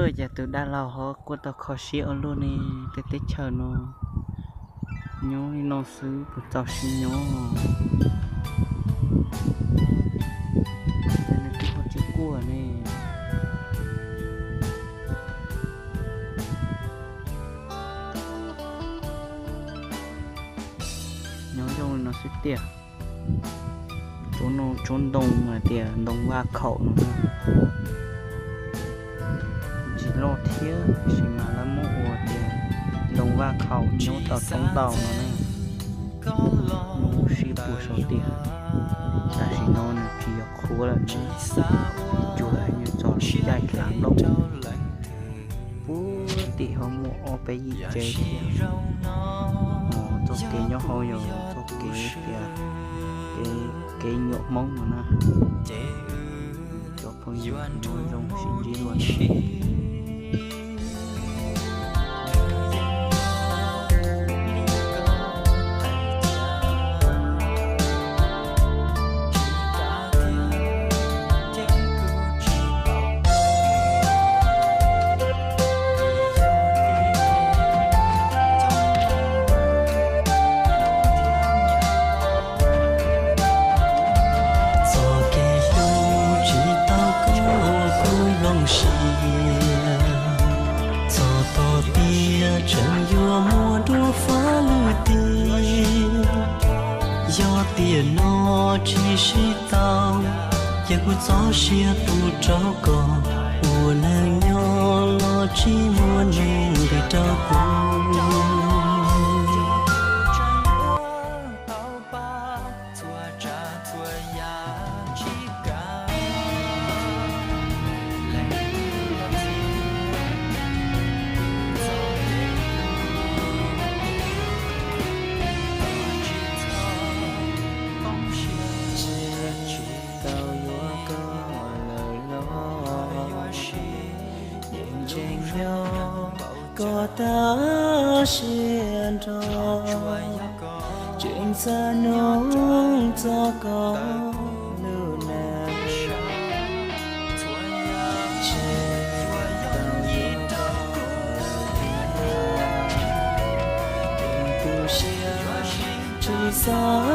Cas tus dab laug ho quaj tau kho siab ua luaj ne, tej teb chaws no nyob li no xwb puas txaus siab nyob. Nws twb ho tsis quaj ne. Nyob zoo li no xwb tiag. Tsob ntoo mas tias ntoo vaj khaum no. Ntsis loj thiab tiam sis mas lawv muab ua tias ntoo vaj khaum nyob tau roob ntau no na. Mus sib puag saum tiag. Tam sim no nws tsis yog qhuav lawm na, tsuas yog txog lub caij hlav nplooj. Puag tim ho muaj ob peb yim tsev thiab. Txoj kev nyob hauv yog txoj kev tias kev nyuam Hmoob no na. Cov phooj ywg nyob zoo sib ntsib dua na. Txoj kev hlub tsis tau koj kuv nplooj siab, txog tog tiag tseem yuav muaj dua fab lwm tiag. Yog tiam no tsis sib tau, ces kuv txoj sia tu rau koj, ua neeg nyob los tsis muaj neeg nqis rau kuv. Tsis tau yuav koj lawm los yeej tseem nyob koj tag siab nrho, tseem xav nug txog koj lub neej. Tsis tau yuav koj lawm los yeej tu siab tsis xav